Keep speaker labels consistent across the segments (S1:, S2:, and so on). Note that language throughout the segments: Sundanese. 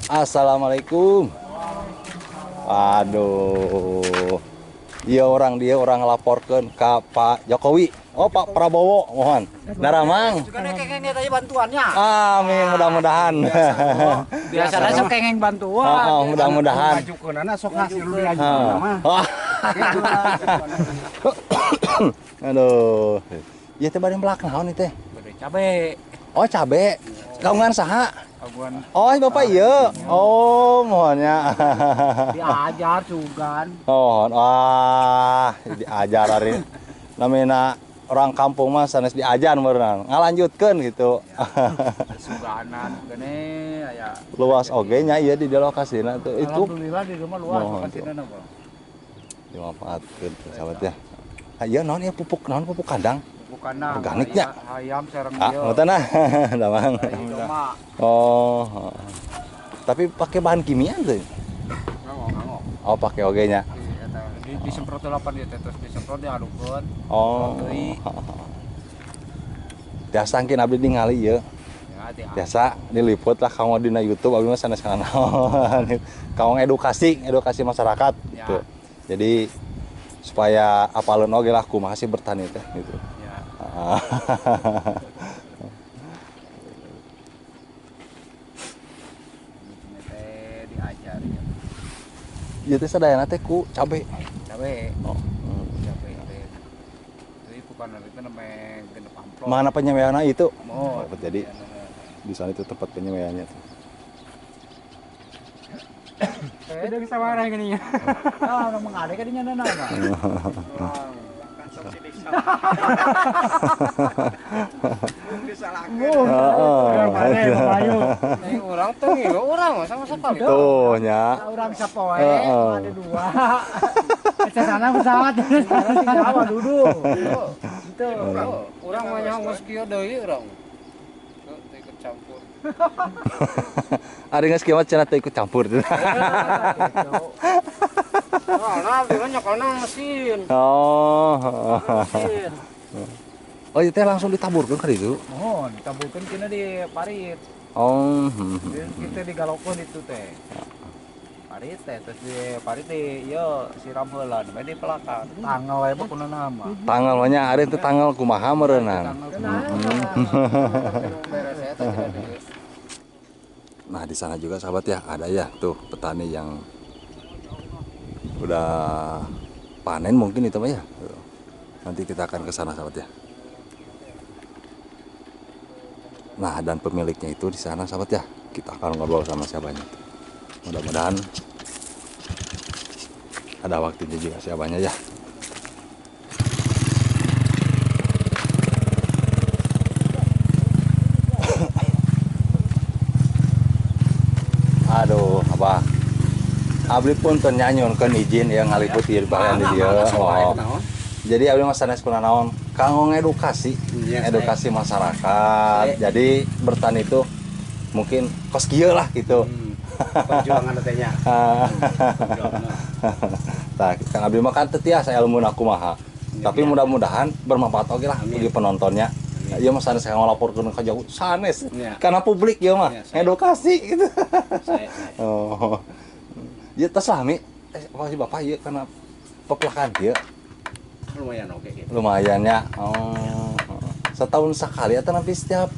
S1: Assalamualaikum. Aduh. Iya orang dia orang ngelaporkan ke Pak Jokowi. Oh Pak Prabowo, mohon. Daramang.
S2: Juga kengeng tadi bantuannya.
S1: Amin, mudah-mudahan.
S2: Biasanya sok kengeng bantuan.
S1: Oh, mudah-mudahan.
S3: Ngajukeunana sok hasil diajukeun mah.
S1: Aduh. Ieu teh bade melak naon ieu teh?
S2: Bade cabe.
S1: Oh, cabe. Kagungan saha? Oh, Bapak iya. Oh, mohonnya.
S2: Diajar sugan.
S1: Oh, wah, diajar hari. Namina orang kampung mah sanes diajar meureun. Ngalanjutkeun gitu.
S2: Suganan gene aya.
S1: Luas oge nya ieu di lokasina tuh. Itu
S2: alhamdulillah di rumah luas lokasina mah.
S1: Dimanfaatkeun sahabat ya. Ah, ieu naon ieu pupuk naon pupuk kandang?
S2: Kandang,
S1: organiknya
S2: ayam sareng ieu.
S1: Ah, ngoten ah. Damang. Oh. Tapi pakai bahan kimia tuh.
S2: Nganggo.
S1: Oh, pakai oge nya.
S2: Disemprot 8 ieu teh terus disemprot diadukeun.
S1: Oh. Biasa engkin abdi ningali ieu. Biasa diliput lah kamu dina YouTube abdi mah sanes kanaon. Kamu edukasi, edukasi masyarakat gitu. Jadi supaya apaleun oge lah kumaha sih bertani teh gitu.
S2: Diajar ya.
S1: Ieu teh sadayana teh ku cabe.
S2: Cabe.
S1: Oh.
S2: Cabe teh. Jadi bukan itu namanya genep amplop.
S1: Mana penyemaianna itu?
S2: Oh,
S1: jadi di sana itu tempat penyemaiannya tuh.
S3: Udah bisa marah gini ya.
S2: Ah, orang mengade ka dinya na mah. Orang tuh orang sama sekali.
S1: Tuh nya.
S2: Orang sapoe ada dua. Sana pesawat. Sama duduk. Itu. Orang mah nyaho geus kieu deui urang. Teu ikut campur.
S1: Ari geus kieu mah cenah teu ikut campur.
S2: Nah, bilangnya karena mesin.
S1: Oh.
S2: Mesin.
S1: Oh, itu langsung ditaburkan ke itu?
S2: Mohon, ditaburkan kena di parit.
S1: Oh.
S2: Kita digalokeun itu teh. Parit teh terus di parit di ieu siram heula namanya di pelakan. Tanggal we mah kunaon mah.
S1: Tanggal mah nya ari teh tanggal kumaha meureunnan. Nah, di sana juga sahabat ya, ada ya tuh petani yang udah panen mungkin itu mah ya. Nanti kita akan ke sana sahabat ya. Nah, dan pemiliknya itu di sana sahabat ya. Kita akan ngobrol sama siapanya. Mudah-mudahan ada waktunya juga siapanya ya. Aduh, apa? Abdi pun teu nyanyunkeun izin ya ngaliput ieu bahan di dieu. Oh. Jadi abdi mah sanes kunanaon kanggo ngedukasi, edukasi masyarakat. Jadi bertani itu mungkin kos kieu lah gitu.
S3: Perjuangan teh nya.
S1: Tah, Kang abdi mah kan teu tiasa elmuna kumaha. Tapi mudah-mudahan bermanfaat oge lah bagi penontonnya. Ieu mah sanes kanggo ngalaporkeun ka jauh sanes. Karena publik ieu mah edukasi gitu. Oh. Ya tes lami, apa sih bapak ya karena pepelakan dia
S3: lumayan oke gitu.
S1: Lumayan ya. Oh, setahun sekali atau nanti setiap?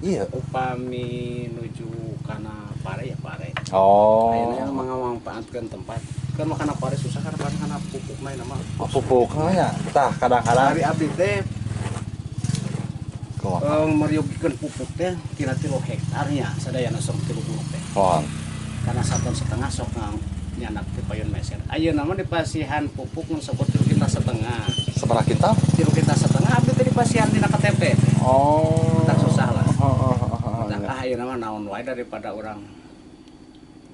S1: Iya.
S3: Upami nuju kana pare ya pare.
S1: Oh.
S3: Ayeuna manfaatkeun tempat. Kan makana pare susah karena kana pupuk mah nama.
S1: Oh, pupuk nya. Tah kadang-kadang.
S3: Ari abdi teh meryogikeun pupuk teh tina 3 hektarnya sadayana sok 30 teh.
S1: Oh.
S3: Karena 1,5 ton sok nyanak di payun meser. Ayeuna mah dipasihan pupuk mun sok 3,5 kintal.
S1: Sabaraha kintal?
S3: 3,5 kintal abdi teh dipasihan dina KTP.
S1: Oh.
S3: Tak susah lah. Tah ayeuna mah naon wae daripada orang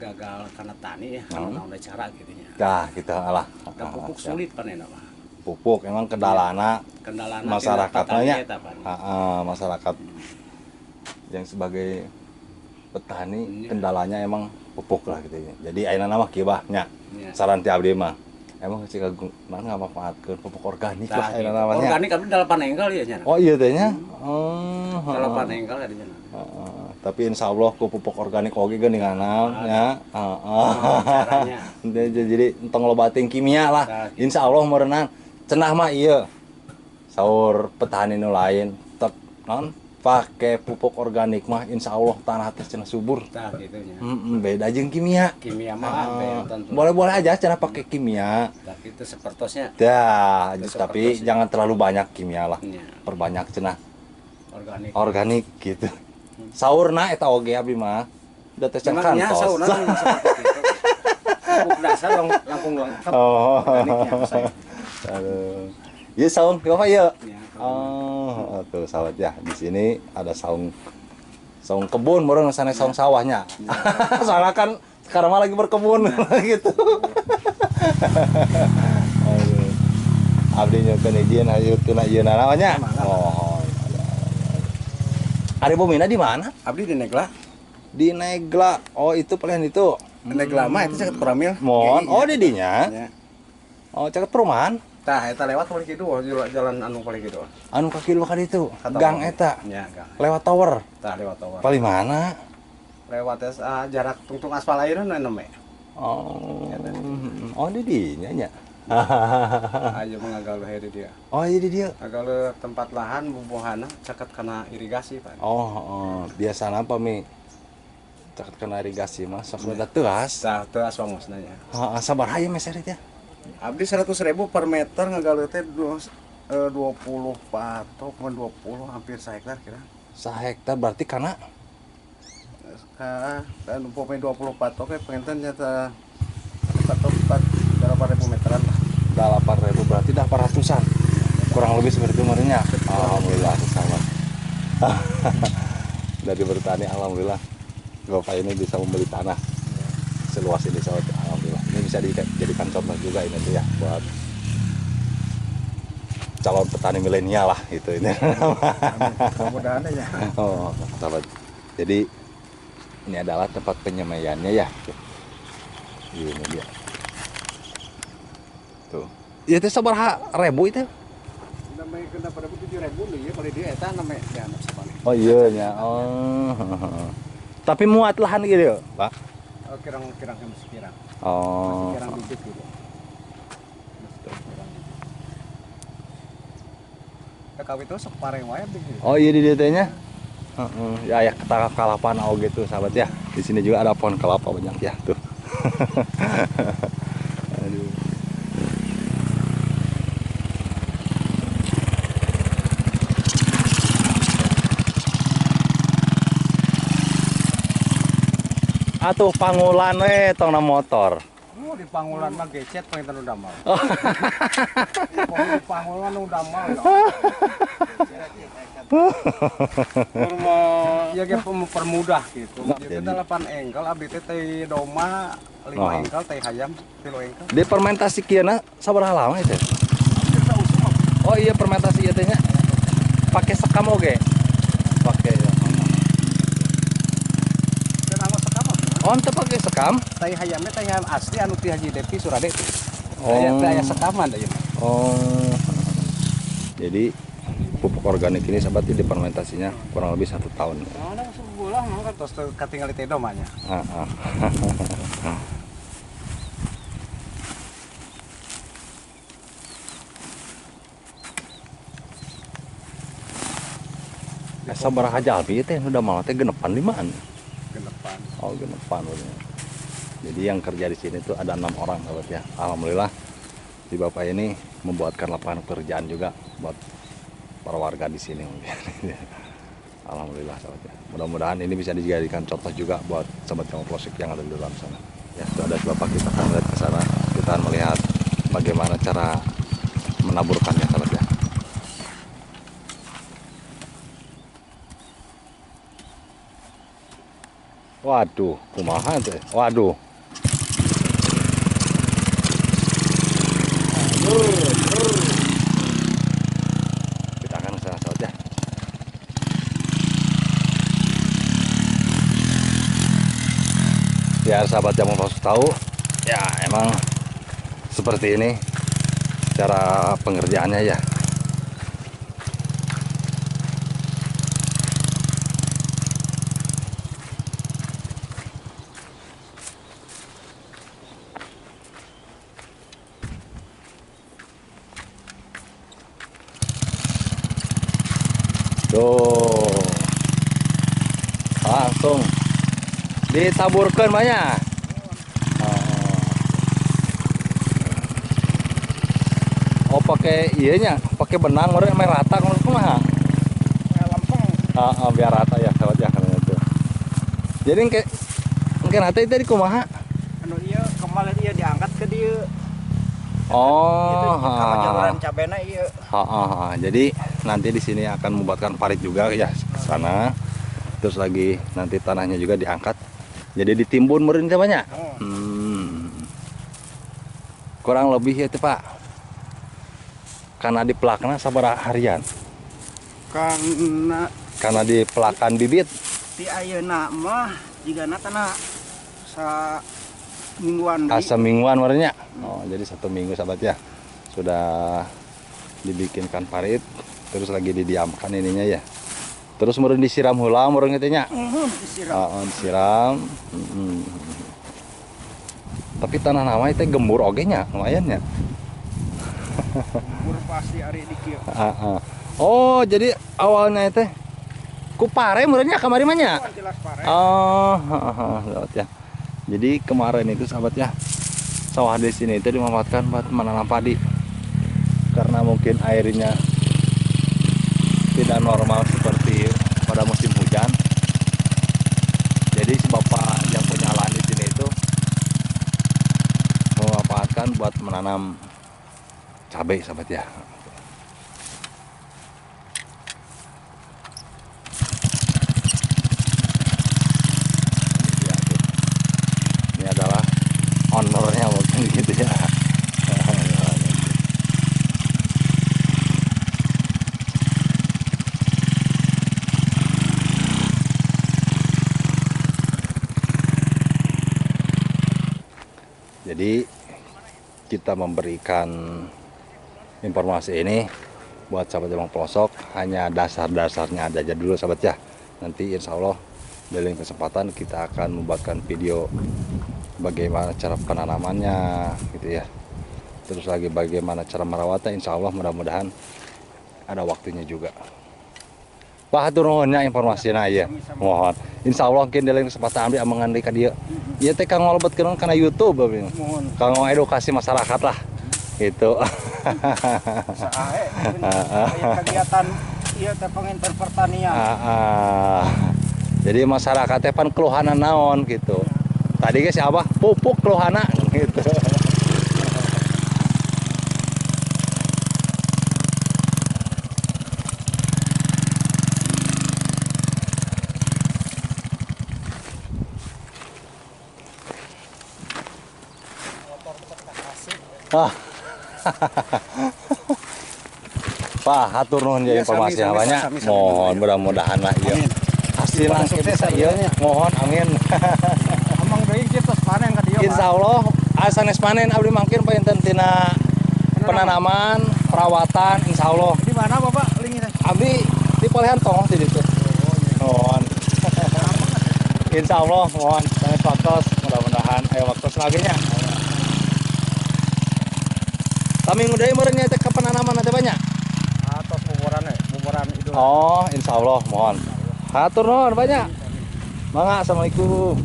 S3: gagal karena tani ya, karena naon cara gitu nya.
S1: Dah gitu lah.
S3: Da pupuk sulit panena mah.
S1: Pupuk emang kendalana masyarakatnya. Heeh, masyarakat yang sebagai petani kendalanya emang pupuk lah gitu ya. Jadi ayeuna mah kieu bah nya. Saran ti abdi mah emang sih kagungan ngamanfaatkeun pupuk organik lah ayeuna namanya.
S3: Organik abdi 8 enggal ieu nya.
S1: Oh iya teh nya. Oh.
S3: 8 enggal nya.
S1: Heeh. Tapi insya Allah ku pupuk organik oge geuninganan ya. Heeh. Jadi entong loba teuing kimia lah. Insya Allah meureunan cenah mah ieu. Saur petani nu lain tetep non pakai pupuk organik mah insya Allah tanah teh cenah subur.
S3: Tah kitu nya.
S1: Beda jeung kimia.
S3: Kimia mah
S1: boleh-boleh aja cenah pakai kimia.
S3: Tah kitu sepertosnya.
S1: Dah, tapi jangan terlalu banyak kimia lah.
S3: Ya.
S1: Perbanyak cenah
S3: organik.
S1: Organik gitu. Saurna eta oge abdi mah. Da teh can kantos.
S3: Saurna seperti itu. Pupuk dasar langkung lengkap.
S1: Oh.
S3: Organiknya.
S1: Aduh. Ieu saung apa ieu?
S3: Ya.
S1: Oh, tuh sahabat ya. Di sini ada saung saung kebun, meureun sana saung sawahnya. Soalnya kan sekarang mah lagi berkebun gitu. Aduh. Abdi nyukeun izin hayu teu ieu namanya. Oh. Ari bumina di mana?
S3: Abdi di Negla.
S1: Di Negla. Oh, itu palihan itu.
S3: Negla mah itu caket Koramil.
S1: Mon. Oh, di dinya. Oh, caket perumahan.
S3: Tah eta lewat paling kidul jalan anu paling kidul.
S1: Anu ka kidul ka ditu. Gang eta.
S3: Nya, gang.
S1: Lewat tower.
S3: Tah lewat tower.
S1: Paling mana?
S3: Lewat jarak tungtung aspal ayeuna neme.
S1: Oh. Oh, di dinya nya.
S3: Ayo mengagal di dia.
S1: Oh, iya di dia.
S3: Agal tempat lahan bubuhana caket kana irigasi, Pak.
S1: Oh, biasana apa mi? Caket kana irigasi mah sok rada teuas.
S3: Tah teuas wangosna nya.
S1: Heeh, sabaraha ieu meser teh?
S3: Abdi 100.000 per meter ngagaleuh teh 20 patok, 20 hampir sahektar kira.
S1: Sahektar berarti kana
S3: ka umpamanya 20 patok ya pengen nyata patok 8.000 meteran lah.
S1: 8.000 berarti dah 400-an. Kurang lebih seperti itu merenya. Alhamdulillah sahabat. Dari bertani alhamdulillah Bapak ini bisa membeli tanah seluas ini sahabat. Alhamdulillah. Ini bisa dijadikan contoh juga ini tuh ya buat calon petani milenial lah gitu ini.
S3: Mudah-mudahan ya.
S1: Oh, sahabat. Jadi ini adalah tempat penyemaiannya ya. Ini dia. Tuh. Ya teh sabaraha ribu itu?
S3: Namanya kenapa ribu 7.000 ya kalau dia eta namanya ya anak sapali.
S1: Oh iya nya. Oh. Tapi muat lahan gitu, Pak.
S3: Oh, kirang-kirang kirang.
S1: Oh.
S3: Masih kirang bibit gitu. Ya kawit itu sok pareng wae gitu.
S1: Oh iya di dieu teh nya. Heeh. Ya aya kalapaan oge tuh sahabat ya. Di sini juga ada pohon kelapa banyak ya tuh. Aduh. Atuh pangulan we tong na motor.
S3: Oh, di pangulan mah gecet panginten udah mau. Di pangulan udah mau. Ya ge mempermudah gitu. Jadi 8 engkel abdi teh teh doma 5 engkel teh hayam 3 engkel.
S1: Di fermentasi kieu na sabaraha lama itu? Oh iya fermentasi ieu teh nya. Pakai sekam oge. Pakai ya. Oh, ente pakai sekam?
S3: Tai hayamnya tai hayam asli anu ti Haji Depi Surade. Oh. Aya sekaman da ieu.
S1: Oh. Jadi pupuk organik ini sahabat difermentasinya kurang lebih 1 tahun.
S3: Oh, sebulan mah kan tos katingali teh domanya.
S1: Heeh. Sabaraha jalmi teh udah malah teh genepan 5-an.
S3: Genepan.
S1: Oh, genepan. Jadi yang kerja di sini tuh ada 6 orang sahabat ya. Alhamdulillah si bapak ini membuatkan lapangan pekerjaan juga buat para warga di sini. Alhamdulillah sahabat ya. Mudah-mudahan ini bisa dijadikan contoh juga buat sobat Kampung Plosik yang ada di dalam sana. Ya, itu ada bapak, kita akan melihat ke sana. Kita akan melihat bagaimana cara menaburkannya sahabat ya. Waduh, kumaha teh? Waduh. Kita akan ke sana saja. Biar sahabat yang mau tahu, ya emang seperti ini cara pengerjaannya ya. Tuh. Langsung ditaburkan banyak. Oh, pakai iyanya, pakai benang meureun meh rata kumaha?
S2: Lempeng.
S1: Heeh, biar rata ya sahabat ya itu. Jadi engke engke rata itu di kumaha?
S2: Anu ieu kemarin ieu diangkat ke dieu.
S1: Oh,
S2: jaluran cabena ieu.
S1: Heeh, jadi nanti di sini akan membuatkan parit juga ya ke sana. Terus lagi nanti tanahnya juga diangkat. Jadi ditimbun meureun teh banyak. Kurang lebih ya itu Pak. Karena dipelakna sabaraha harian? Karena dipelakan bibit.
S2: Ti ayeuna mah jigana tanah sa mingguan.
S1: Semingguan warnanya. Oh, jadi 1 minggu sahabat ya. Sudah dibikinkan parit, terus lagi didiamkan ininya ya. Terus meureun disiram heula meureun kitu nya.
S2: Disiram.
S1: Heeh, disiram. Tapi tanah nama itu gembur oge nya, lumayan nya.
S2: Gembur pasti ari di kieu.
S1: Heeh. Oh, jadi awalnya itu ku pare meureun nya kamari mah nya. Oh, heeh, sahabat ya. Jadi kemarin itu sahabat ya, sawah di sini itu dimanfaatkan buat menanam padi. Karena mungkin airnya tidak normal seperti pada musim hujan. Jadi si bapak yang punya lahan di sini itu memanfaatkan buat menanam cabai sahabat ya. Ini adalah ownernya mungkin gitu ya. Jadi kita memberikan informasi ini buat sahabat Jabang Pelosok hanya dasar-dasarnya aja dulu sahabat ya. Nanti insya Allah dalam kesempatan kita akan membuatkan video bagaimana cara penanamannya gitu ya. Terus lagi bagaimana cara merawatnya, insya Allah mudah-mudahan ada waktunya juga. Pak hatur nuhun nya informasinya ya. Mohon. Insya Allah mungkin dalam kesempatan abdi amangan deui ka dieu. Ieu teh kanggo lebetkeun kana YouTube abdi. Kanggo edukasi masyarakat lah. Gitu.
S2: Sae kegiatan ieu teh penginter pertanian.
S1: Jadi masyarakat teh pan keluhana naon gitu. Tadi ge si Abah pupuk keluhana gitu. Ah. Pak, hatur nuhun ya informasi banyak. Mohon mudah-mudahan lah ieu. Hasilna sukses ieu. Mohon amin.
S2: Amang deui kieu tos panen ka dieu.
S1: Insyaallah asanes panen abdi mangkin panginten tina penanaman, perawatan insyaallah.
S2: Di mana Bapak lingin?
S1: Abdi di Polehan Tonggoh di ditu. Mohon. Insyaallah mohon sanes waktos mudah-mudahan aya waktos lagi nya. Saminggu deui meureun nya teh ke penanaman teh banyak.
S2: Atos buburan buburan itu.
S1: Oh, insyaallah mohon. Hatur nuhun banyak. Mangga, assalamualaikum.